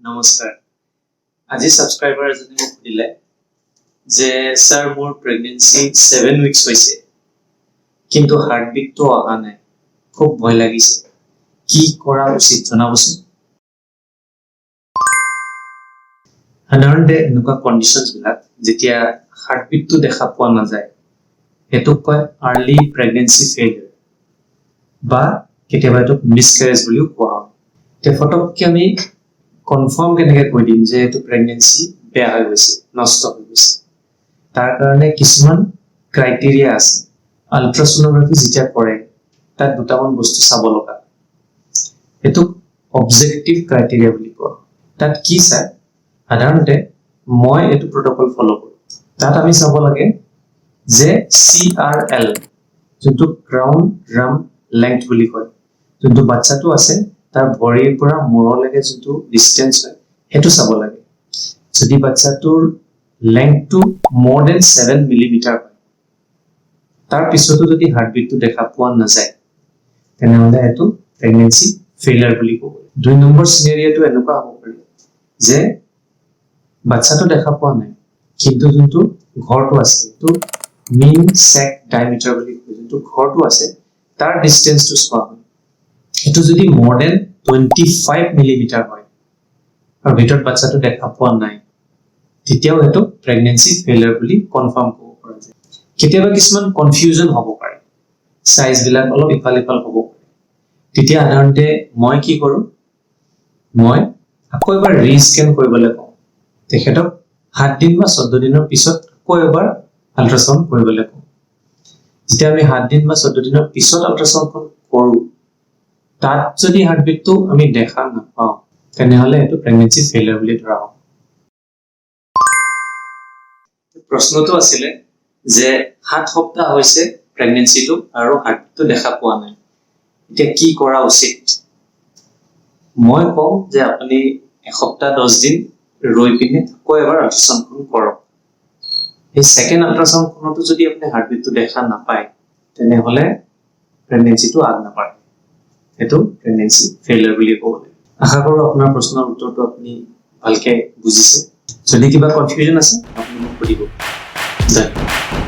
নমস্কাৰ। আজি ছাবস্ক্ৰাইবাৰ এজনে মোক সুধিলে যে ছাৰ, মোৰ প্ৰেগনেঞ্চি 7 উইকছ হৈছে, কিন্তু হাৰ্টবিটটো অহা নাই, খুব ভয় লাগিছে, কি কৰা উচিত জনাবচোন। সাধাৰণতে এনেকুৱা কণ্ডিশ্যনছবিলাক যেতিয়া হাৰ্টবিটটো দেখা পোৱা নাযায়, সেইটোক কয় আৰ্লি প্ৰেগনেঞ্চি ফেইলিয়াৰ বা কেতিয়াবা এইটোক মিছকেৰেজ বুলিও কোৱা হয়। এতিয়া ফটককৈ আমি কনফাৰ্ম কেনেকে কৈ দিম যে এইটো প্ৰেগনেঞ্চি বেয়া হৈ গৈছে, নষ্ট হৈ গৈছে? তাৰ কাৰণে কিছুমান ক্ৰাইটেৰিয়া আছে। আল্ট্ৰাছন'গ্ৰাফি যেতিয়া কৰে, তাত দুটামান বস্তু চাব লগা। সেইটোক অবজেক্টিভ ক্ৰাইটেৰিয়া বুলি কোৱা হয়। তাত কি চাই? সাধাৰণতে মই এইটো প্ৰট'কল ফ'ল' কৰোঁ। তাত আমি চাব লাগে যে চিআৰএল, যোনটো ক্ৰাউন ৰাম্প লেংথ বুলি কয়, যোনটো বাচ্ছাটো আছে তাৰ ভৰিৰ পৰা মূৰলৈকে যোনটো ডিষ্টেঞ্চ হয়, সেইটো চাব লাগে। যদি বাচ্ছাটোৰ লেংথটো মোৰ then 7 millimetre হয়, তাৰ পিছতো যদি হাৰ্টবিটটো দেখা পোৱা নাযায়, তেনেহ'লে সেইটো প্ৰেগনেঞ্চি ফেইলাৰ বুলি ক'ব। 2 নম্বৰ চিনেৰিয়টো এনেকুৱা হ'ব পাৰে যে বাচ্ছাটো দেখা পোৱা নাই, কিন্তু যোনটো ঘৰটো আছে, সেইটো মিন চেক ডায়মিটাৰ বুলি কয়, যোনটো ঘৰটো আছে তাৰ ডিষ্টেঞ্চটো চোৱা হয়। সেইটো যদি মোৰ then 25 millimetre হয় আৰু ভিতৰত বাচ্ছাটো দেখা পোৱা নাই, তেতিয়াও সেইটো প্ৰেগনেঞ্চি ফেইলাৰ বুলি কনফাৰ্ম ক'ব পৰা যায়। কেতিয়াবা কিছুমান কনফিউজন হ'ব পাৰে, চাইজবিলাক অলপ ইফাল সিফাল হ'ব পাৰে। তেতিয়া সাধাৰণতে মই কি কৰোঁ? মই আকৌ এবাৰ ৰিস্কেন কৰিবলৈ কওঁ তেখেতক। 7 দিন বা 14 দিনৰ পিছত আকৌ এবাৰ আল্ট্ৰাচাউণ্ড কৰিবলৈ কওঁ। যেতিয়া আমি 7 দিন বা 14 দিনৰ পিছত আল্ট্ৰাচাউণ্ডখন কৰোঁ, তাত যদি হাৰ্টবিটটো আমি দেখা নাপাওঁ, তেনেহ'লে এইটো প্ৰেগনেঞ্চি ফেইলাৰ বুলি ধৰা হ'ব। প্ৰশ্নটো আছিলে যে 7 সপ্তাহ হৈছে প্ৰেগনেঞ্চিটো আৰু হাৰ্টবিটটো দেখা পোৱা নাই, এতিয়া কি কৰা উচিত? মই কওঁ যে আপুনি এসপ্তাহ 10 দিন ৰৈ পিনে আকৌ এবাৰ আল্ট্ৰাচাউণ্ডখন কৰক। সেই ছেকেণ্ড আল্ট্ৰাচাউণ্ডখনতো যদি আপুনি হাৰ্টবিটটো দেখা নাপায়, তেনেহ'লে প্ৰেগনেঞ্চিটো আগ নাবাঢ়ে, সেইটো প্ৰেগনেঞ্চি ফেইলাৰ বুলি ক'ব লাগিব। আশা কৰোঁ আপোনাৰ প্ৰশ্নৰ উত্তৰটো আপুনি ভালকে বুজিছে। যদি কিবা কনফিউজন আছে, আপুনি মোক সুধিব। ধন্যবাদ।